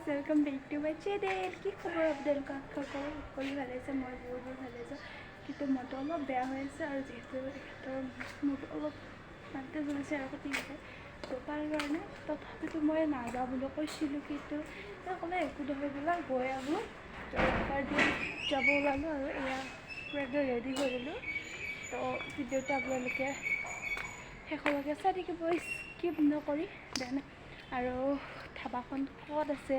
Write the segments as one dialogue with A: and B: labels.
A: Welcome back to my channel. কি খবৰ আপোনালোকৰ? আশা কৰোঁ সকলো ভালে আছে। মই বহুত বহুত ভালে আছোঁ, কিন্তু মনটো অলপ বেয়া হৈ আছে আৰু যিহেতু তেখেতৰ মোৰটো অলপ মাতটো জ্বলিছে আৰু কাটি গৈছে, তো তাৰ কাৰণে তথাপিতো মই নাযাওঁ বুলি কৈছিলোঁ, কিন্তু তেওঁ ক'লে একো নহয় বোলা, গৈ আহোঁ। তো কাৰণে যাব ওলালোঁ আৰু এয়া পূৰা একদম ৰেডি হৈ গ'লোঁ। তো ভিডিঅ'টো আপোনালোকে শেষলৈকে চাই থাকিব, স্কিপ নকৰি। Then আৰু ধাবাখন ক'ত আছে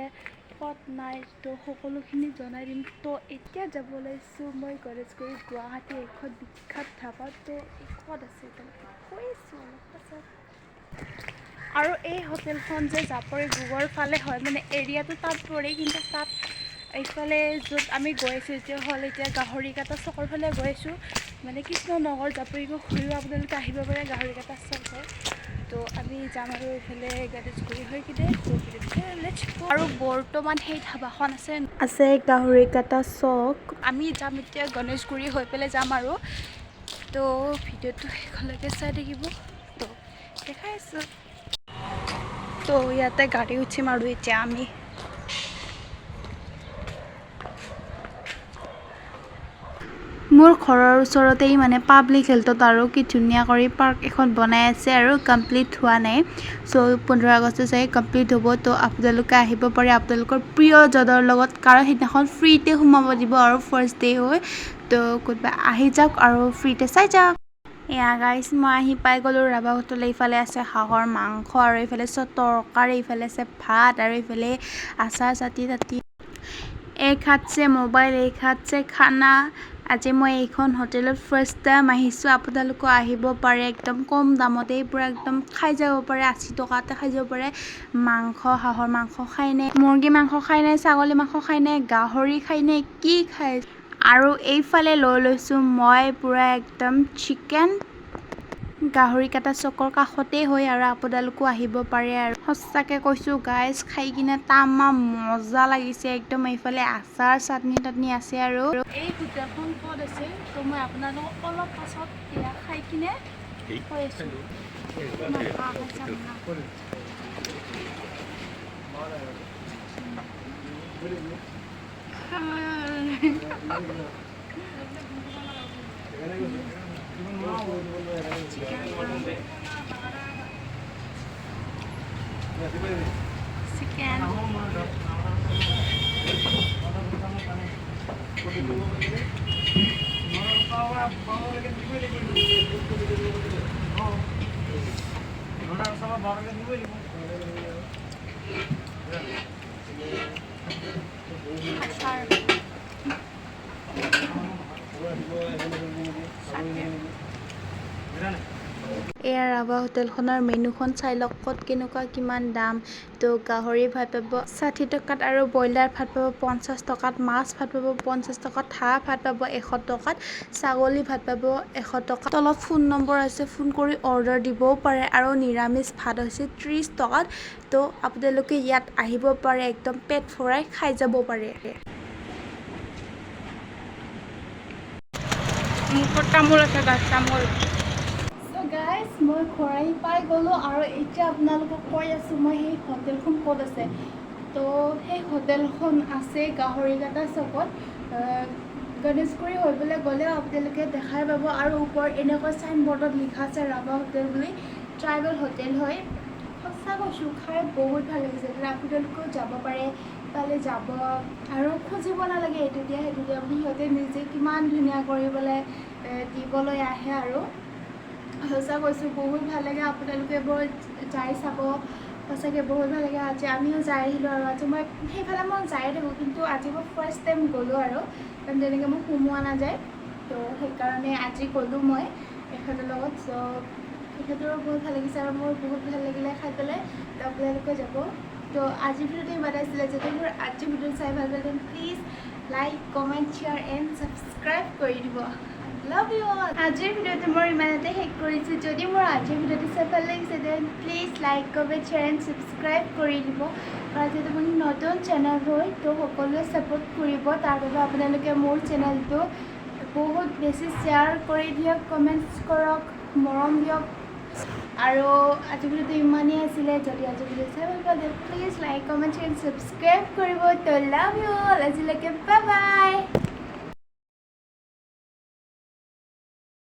A: ক'ত নাই তো সকলোখিনি জনাই দিম। তো এতিয়া যাব ওলাইছোঁ মই গণেশগুৰি, গুৱাহাটী এখন বিখ্যাত ধাবা। তো ক'ত আছে এতিয়ালৈকে কৈ আছোঁ অলপ পাছত। আৰু এই হোটেলখন যে জাপৰি গোগৰ ফালে হয়, মানে এৰিয়াটো তাত পৰে, কিন্তু তাত এইফালে য'ত আমি গৈ আছোঁ এতিয়া হ'ল এতিয়া গাহৰিকাটা চকৰ ফালে গৈ আছোঁ, মানে কৃষ্ণনগৰ জাপৰিগোগ হৈও আপোনালোকে আহিব পাৰে গাহৰিকাটা চক হয়। তো আমি যাম আৰু এইফালে গণেশগুৰি হৈ কিনে। আৰু বৰ্তমান সেই ধাবাখন আছে
B: আছে গাহৰিকাটা চক।
A: আমি যাম এতিয়া গণেশগুৰি হৈ পেলাই যাম আৰু। তো ভিডিঅ'টো শেষলৈকে চাই থাকিব, তো দেখাই আছোঁ। তো ইয়াতে গাড়ী উঠিম আৰু এতিয়া আমি।
B: মোৰ ঘৰৰ ওচৰতেই মানে পাব্লিক হেল্থত আৰু কি ধুনীয়া কৰি পাৰ্ক এখন বনাই আছে আৰু কমপ্লিট হোৱা নাই। চ' 15 আগষ্ট চাগে কমপ্লিট হ'ব। তো আপোনালোকে আহিব পাৰে আপোনালোকৰ প্ৰিয়জনৰ লগত, কাৰণ সেইদিনাখন ফ্ৰীতে সোমাব দিব আৰু ফাৰ্ষ্ট ডে হয়। তো কোনোবা আহি যাওক আৰু ফ্ৰীতে চাই যাওক। এয়া গাইজ, মই আহি পাই গ'লোঁ ৰাভা হোটেল। এইফালে আছে হাঁহৰ মাংস আৰু এইফালে চব তৰকাৰী, এইফালে আছে ভাত আৰু এইফালে আচাৰ চাটি তাটি। এক হাত চে মোবাইল, এক হাত চে খানা। আজি মই এইখন হোটেলত ফাৰ্ষ্ট টাইম আহিছোঁ। আপোনালোকো আহিব পাৰে, একদম কম দামতেই পূৰা একদম খাই যাব পাৰে। 80 টকাতে খাই যাব পাৰে। মাংস, হাঁহৰ মাংস খায় নে মুৰ্গী মাংস খায় নে ছাগলী মাংস খায় নে গাহৰি খায় নে কি খায়। আৰু এইফালে লৈ লৈছোঁ মই পূৰা একদম চিকেন। গাহৰিকাটা চকৰ কাষতেই হয় আৰু আপোনালোকো আহিব পাৰে। আৰু সঁচাকৈ কৈছোঁ গাইজ, খাই কিনে তামাম মজা লাগিছে একদম। এইফালে আচাৰ চাটনি তাটনি আছে আৰু।
A: এই হোটেলখন ক'ত আছে তো মই আপোনালোকক অলপ পাছত এয়া খাই কিনে কৈ আছোঁ। মই হাঁহ খাই চাম না। চিকেন। আচাৰ, চাটনি।
B: এয়া ৰাভা হোটেলখনৰ মেনুখন চাই লওক, ক'ত কেনেকুৱা কিমান দাম। তো গাহৰি ভাত পাব 60 টকাত আৰু ব্ৰইলাৰ ভাত পাব 50 টকাত, মাছ ভাত পাব 50 টকাত, হাঁহ ভাত পাব 100 টকাত, ছাগলী ভাত পাব 100 টকাত। তলত ফোন নম্বৰ আছে, ফোন কৰি অৰ্ডাৰ দিবও পাৰে। আৰু নিৰামিষ ভাত হৈছে 30 টকাত। তো আপোনালোকে ইয়াত আহিব পাৰে, একদম পেট ভৰাই খাই যাব পাৰে।
A: মুখত তামোল আছে গাছ তামোল। চ' গাইজ, মই ঘৰ আহি পাই গ'লোঁ আৰু এতিয়া আপোনালোকক কৈ আছোঁ মই সেই হোটেলখন ক'ত আছে। তো সেই হোটেলখন আছে গাহৰিকাটা চকত। গণেশগুৰি হৈ পেলাই গ'লেও আপোনালোকে দেখাই পাব আৰু ওপৰত এনেকৈ চাইনবৰ্ডত লিখা আছে ৰাভা হোটেল বুলি। ট্ৰাইবেল হোটেল হয়। সঁচা কৈছোঁ, খাই বহুত ভাল লাগিছে। আপোনালোকেও যাব পাৰে তালৈ যাব আৰু খুজিব নালাগে এইটো দিয়া সেইটো দিয়া বুলি, সিহঁতে নিজে কিমান ধুনীয়া কৰি পেলাই দিবলৈ আহে। আৰু সঁচা কৈছোঁ বহুত ভাল লাগে। আপোনালোকে এবাৰ যাই চাব, সঁচাকৈ বহুত ভাল লাগে। আজি আমিও যাই আহিলোঁ আৰু আজি মই সেইফালে মই যায়ে থাকোঁ, কিন্তু আজি মই ফাৰ্ষ্ট টাইম গ'লোঁ আৰু, কাৰণ তেনেকৈ মোক সোমোৱা নাযায়, তো সেইকাৰণে আজি গ'লোঁ মই এখেতৰ লগত। চ' তেখেতৰো বহুত ভাল লাগিছে আৰু মোৰ বহুত ভাল লাগিলে খাই পেলাই। তো আপোনালোকে যাব। তো আজিৰ ভিডিঅ'টো ইমানে আছিলে। যদি মোৰ আজিৰ ভিডিঅ'টো চাই ভাল পালে, please like, comment, share and subscribe কৰি দিব। Love you all. আজিৰ ভিডিঅ'টো মই ইমানতে শেষ কৰিছোঁ। যদি মোৰ আজিৰ ভিডিঅ'টো চাই ভাল লাগিছে, then please like, comment, share and subscribe কৰি দিব, কাৰণ যিহেতু মোৰ নতুন চেনেল হয়, তো সকলোৱে ছাপোৰ্ট কৰিব। তাৰ বাবে আপোনালোকে মোৰ চেনেলটো বহুত বেছি শ্বেয়াৰ কৰি দিয়ক, কমেণ্টছ কৰক, মৰম দিয়ক। আৰু আজি ভিডিঅ'টো ইমানেই আছিলে। যদি আজি ভিডিঅ' চাই ভাল পালে, please like, comment, share, subscribe কৰিব। তো লাভ you all, আজিলৈকে বাই বাই।